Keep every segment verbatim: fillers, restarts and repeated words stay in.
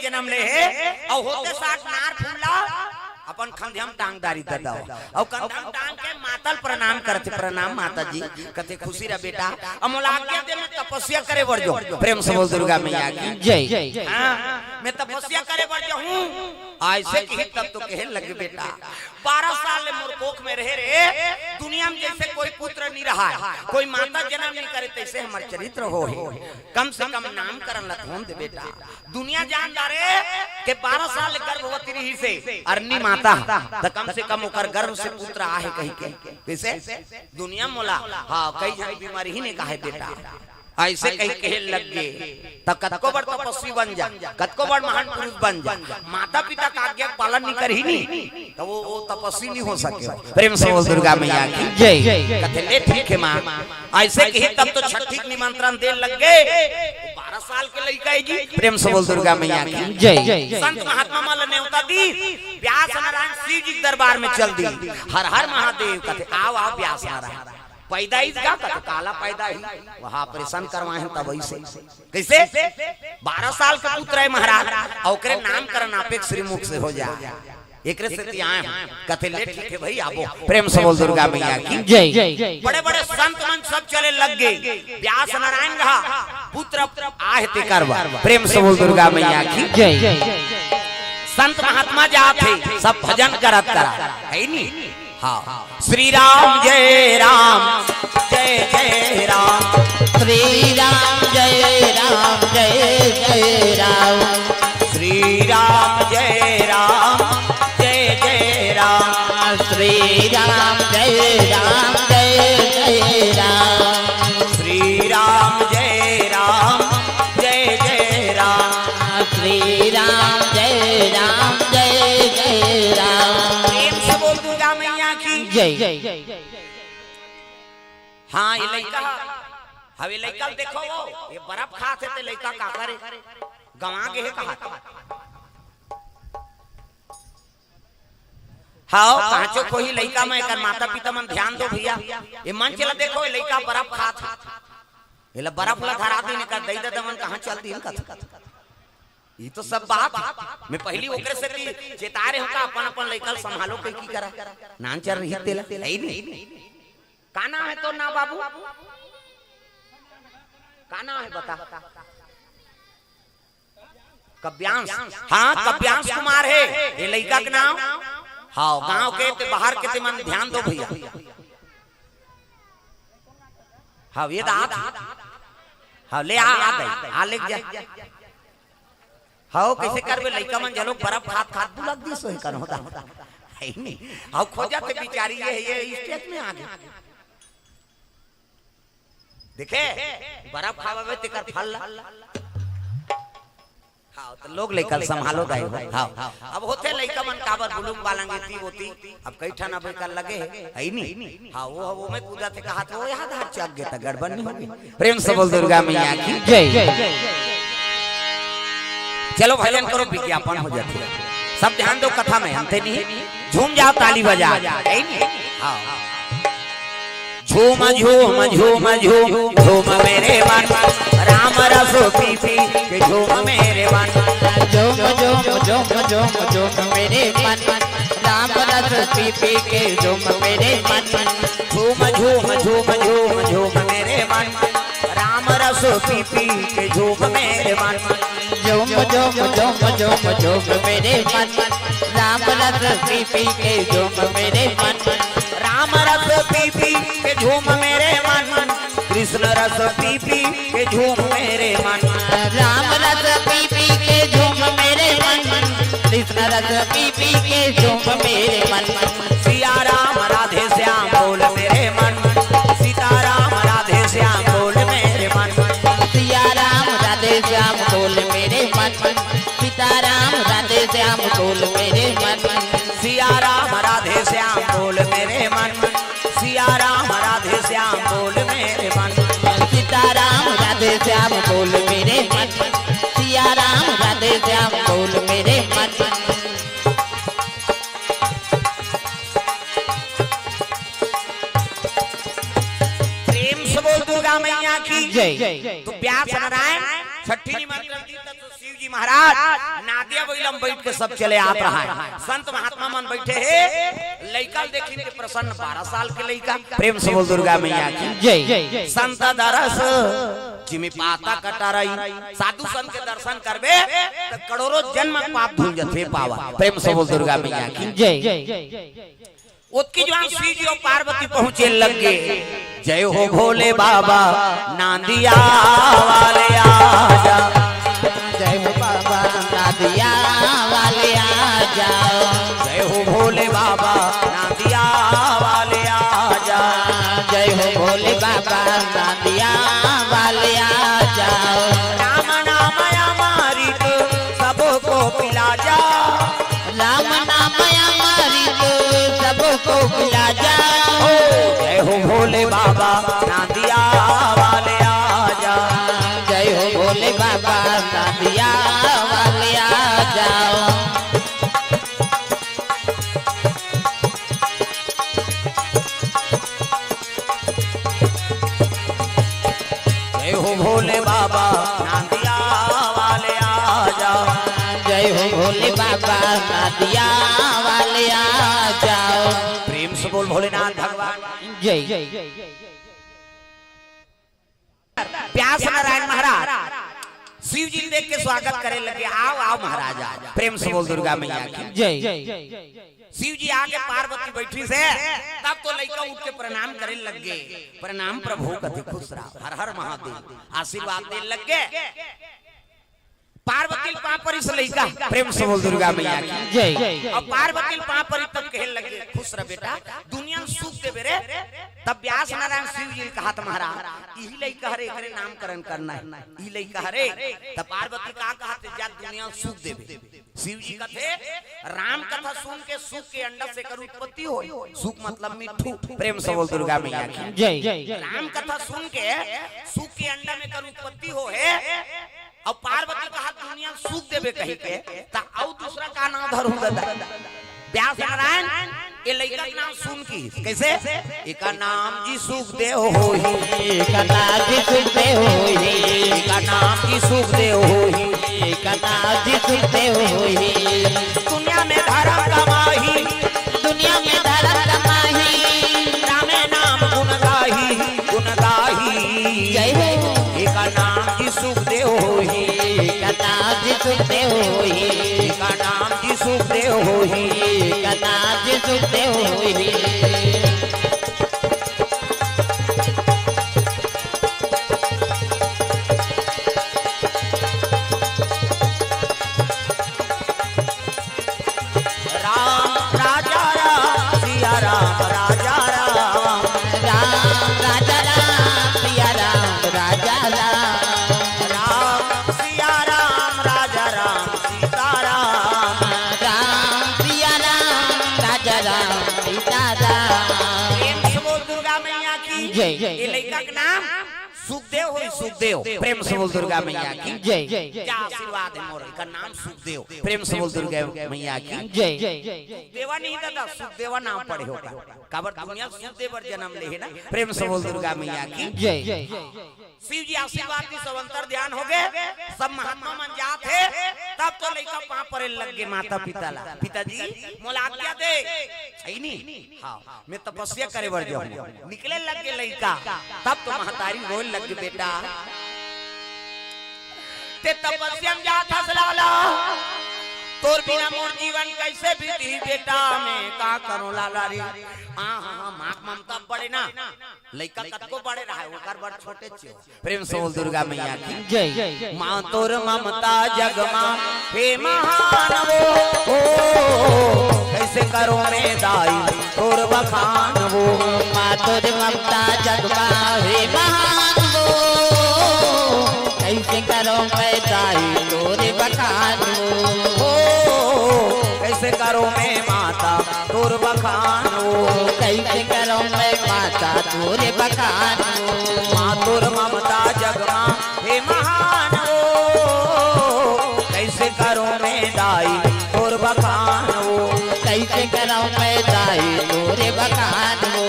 जनम ले हे, अउ होते साठ नार फूल ला अपन खंधिया म टांग डारिस ददा। अउ कंधा म टांग के माता ल प्रणाम करथे, "प्रणाम माता जी।" कथे, "खुशी रह बेटा।" अउ मोला आज्ञा दे, मैं तपस्या करे बर जाहूं। प्रेम से बोल दुर्गा मैया की जय। हाँ, मैं तपस्या करे बर जाहूं। अइसे कही तब तो कहे लगे, "बेटा, बारह साल ले मोर कोख में रहे रे, दुनिया में जइसे कोई पुत्र नइ रहा, कोई माता जनम नइ करे, तइसे हमर चरित्र होहे। कम से कम नामकरण ला त होन दे बेटा।" दुनिया जान डारे के बारह साल ले गर्भवती रहिस हे अरनी माता, त कम से कम ओकर गर्भ से पुत्र आहे कहिके। कइसे? दुनिया मोला, हाँ, कई झन बीमारी ही ने कहे बेटा। अइसे कही कहे लग गे, त कतको बड़ तपस्वी बन जा, कतको बड़ महान पुरुष बन जा, माता पिता का आज्ञा के पालन नइ करही नी, त वो, वो तपस्वी नइ हो सके। प्रेम से बोल दुर्गा मैया की जय। कथे, "ले ठीक हे माँ।" अइसे कही तब तो छट्ठी के निमंत्रण दे लग गे। वो बारह साल के लइका हे जी। प्रेम से बोल दुर्गा मैया की जय। संत महात्मा मन ला नेवता दिस, व्यास नारायण शिव जी के दरबार में चल दिस। हर हर महादेव कथे, "आव, आव व्यास नारायण।" पैदा ही का कथे, "काला पैदा ही।" वहाँ ऑपरेशन करवाए हैं तब वइसे। कइसे? बारह साल के पुत्र हे महाराज, अउ ओकरे नामकरण आपे के श्रीमुख से हो जाए। एकरे सेती आए हंव। कथे, "ले ठीक हे भई, आबो।" प्रेम से बोल दुर्गा मैया की जय। बड़े बड़े संत मन सब चले लग गे। व्यास नारायण रहा, पुत्र आहे तेकर बर। प्रेम से बोल दुर्गा मैया की जय। संत महात्मा जात हे, सब भजन करत करत, हे नी? हाँ। श्री राम जय राम, जय जय राम। श्री राम जय राम, जय जय राम। श्री राम जय राम, जय जय राम। श्री राम जय राम, जय जय राम। श्री राम जय राम, जय जय राम। श्री राम जय राम, जय जय राम। प्रेम से बोल दुर्गा मैया की जय। हाँ, ये लइका ह, हवे लइका ल देखो वो, ये बर्फ खात हे ते लइका का करे? गंवा गे हे कहा? हाँ, कहांचो कोही लइका में एकर माता पिता मन ध्यान दो भइया। ये मंच ला देखो, ये लइका बर्फ खात हे। एला बर्फ ला धरा दिन, एकर दई ददा मन कहाँ चल दिन कथे। ये तो सब बात हे। मैं पहिली ओकरे सेती चेताय रहेंव का अपन अपन लइका ल संभालो कहिके करा। नान चल रही तेला, हे नी? का नाम हे तोर नाम बाबू? का नाम हे बता? कव्यांश। हाँ, कव्यांश कुमार हे ये लइका के नाम। हाँ, गांव के ते बाहर के ते मन ध्यान दो भइया। हाँ, ये दांत। हाँ, ले आ, आ गई, आ ले जा। हाँ, कइसे करबे, लइका मन घलो बर्फ खात खात बुलक दिस होही कनो दा। हे नी? हाँ, खोजत हे बिचारी, ये, ये स्टेज में आ गे। देखे, बर्फ खावाबे तेकर फल ला। हाँ, त लोग लइका ल संभालो दाई हो। हाँ, अब होथे लइका मन काबर बुलुंग बालंग एती ओती, अब कई ठन अब एकर लगे हे, हे नी? हाँ, वो, वो में कूदत हे कहात हे, वो यहाँ धार चक गे त गड़बड़ नइ होगे। प्रेम से बोल दुर्गा मैया की जय। चलो भजन करो, विज्ञापन हो जाथे। सब ध्यान दो कथा में, अंते नहीं। झूम जाओ, ताली बजा। हे नी? हाँ। झूम, झूम, झूम, झूम, झूम मेरे मन, राम रस पी पी के झूम मेरे मन। झूम, झूम, झूम, झूम, झूम मेरे मन, राम रस पी पी के झूम मेरे मन। झूम, झूम, झूम, झूम, झूम मेरे मन, राम रस पी पी के झूम मेरे मन। झूम, झूम, झूम, झूम, झूम मेरे मन, राम रस पी पी के झूम मेरे मन। राम रस पी पी के झूम मेरे मन, कृष्ण रस पी पी के झूम मेरे मन। राम रस पी पी के झूम मेरे मन, कृष्ण रस पी पी के झूम मेरे मन। सिया राम राधे श्याम बोल मेरे मन, सीता राम राधे श्याम बोल मेरे मन। सिया राम राधे श्याम बोल मेरे मन, सीता राम राधे श्याम बोल मेरे मन। सिया राम राधे श्याम बोल मेरे मन, सिया राम राधे श्याम बोल मेरे मन। सीता राम राधे श्याम बोल मेरे मन, सिया राम राधे श्याम बोल मेरे मन। प्रेम से बोल दुर्गा मैया की जय। तो व्यास नारायण छठी निमंत्रण दी, तो शिव जी महाराज, नादिया बइला म बइठ के सब चले आत रहय। संत महात्मा मन बइठे हे, लइका ल देखिन के प्रसन्न, बारह साल के लइका। प्रेम से बोल दुर्गा मैया की। जय। संत दरस जिमि पातक टरई, साधु संत के दर्शन करबे त करोड़ों जन्म पाप धुल जथे पावन। प्रेम से बोल दुर्गा मैया की। जय। ओतकी जुवार शिव जी अउ पार्वती पहुंचे लग गे। जय हो भोले बाबा, नांदिया वाले आजा। जय हो बाबा, नांदिया वाले आजा। जय हो भोले बाबा, नांदिया वाले आजा। जय हो भोले बाबा, नांदिया वाले आजा। राम नाम अमृत सबको पिला जा। राम नाम अमृत सबको पिला जा। ओ, जय हो भोले बाबा, नांदिया वाले आजा। जय हो भोले बाबा, नांदिया वाले आजा। जय हो भोले बाबा, नांदिया वाले आजा। जय हो भोले बाबा, नांदिया वाले आजा। प्रेम से बोल भोलेनाथ भगवान। जय। व्यास नारायण महाराज शिव जी ल देख के स्वागत करे लगे, "आओ, आओ महाराज, आओ।" प्रेम से बोल दुर्गा मैया की। जय। शिव जी आगे, पार्वती बइठिस हे, तब तो लइका उठ के प्रणाम करे लग गे। "प्रणाम प्रभु," कथे, "खुश रहा, हर हर महादेव।" आशीर्वाद दे लग गे। पार्वती ल पाँव परिस लइका। प्रेम से बोल दुर्गा मैया की। जय। अउ पार्वती ल पाँव परिस तब कहे लग गे, "खुश रह बेटा, दुनिया ल सुख देबे रे।" तब व्यास नारायण शिव जी ल कहत, "महाराज, इही लइका हरे, एकरे नामकरण करना हे, इही लइका हरे।" तब पार्वती का कहत हे, "जा दुनिया ल सुख देबे।" शिव जी कथे, "राम कथा सुन के सुख के अंडा से एकर उत्पत्ति होय।" सुख मतलब मिट्ठू। प्रेम से बोल दुर्गा मैया की। जय। राम कथा सुन के सुख के अंडा में एकर उत्पत्ति होय हे। अउ पार्वती कहत दुनिया ल सुख देबे कहिके, त अउ दूसरा का नाम धरहूं ददा? व्यास नारायण ए लइका के नाम सुन के कइसे? "एकर नाम जी सुखदेव होही।" एकर नाम जी सुखदेव होही। "एकर नाम जी सुखदेव होही।" एकर नाम जी सुखदेव होही। "दुनिया में धरम कमाही।" दुनिया में धरम कमाही। "रामे नाम गुन गाही, गुन गाही।" जय हो। "एकर नाम जी सुखदेव होही।" एकर नाम जी सुखदेव होही। "एकर नाम जी सुखदेव होही।" एकर नाम जी सुखदेव होही। राम राजा राम, सिया राम राजा राम। राम राजा राम, सिया राम राजा राम। राम सिया राम, राजा राम, सीता राम। राम सिया राम, राजा राम, सीता राम। प्रेम से बोल दुर्गा मैया की। जय। ए लइका के नाम सुखदेव होही, सुखदेव। प्रेम से बोल दुर्गा मैया की। जय। क्या आशीर्वाद हे मोर, एकर नाम सुखदेव। प्रेम से बोल दुर्गा मैया की। जय। सुखदेवा नहीं ददा, सुखदेवा नाम पड़े हे। काबर दुनिया ल सुख दे बर जनम ले हे ना। प्रेम से बोल दुर्गा मैया की। जय। शिव जी आशीर्वाद दिस, सब अंतर ध्यान हो गे, सब महात्मा मन जात हे, तब तो लइका पाँव परे लग गे माता पिता ला, "पिताजी, मोला आज्ञा दे।" "अई नी?" "हाँ।" "मैं तपस्या करे बर जाहूं।" निकले लग गे लइका, तब तो महतारी रोए लग गे, "बेटा, ते तपस्या में जात हस लाला, तोर बिना मोर जीवन कइसे बीतही बेटा, मैं का करूं लाला रे?" हाँ, हाँ, हाँ, माँ के ममता बड़े ना, लइका कतको बड़े रहे, ओकर बर छोटे चे हो। प्रेम से बोल दुर्गा मैया की। जय। माँ तोर ममता जग मा हे महान वो, ओ, कइसे करो मैं दाई तोर बखान वो। माँ तोर ममता जग मा हे महान वो, कइसे करो मैं दाई तोर बखान वो। ओ, कइसे करो मैं माता तोर बखान वो। कइसे करो मैं माता तोर बखान वो। माँ तोर ममता जग मा हे महान वो, कइसे करो मैं दाई तोर बखान वो। कइसे करो मैं दाई तोर बखान वो।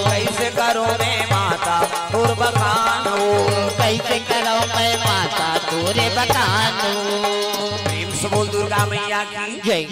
कइसे करो मैं माता तोर बखान वो। कइसे करो मैं माता तोर बखान वो। तो बोल दुर्गा मैया की। जय।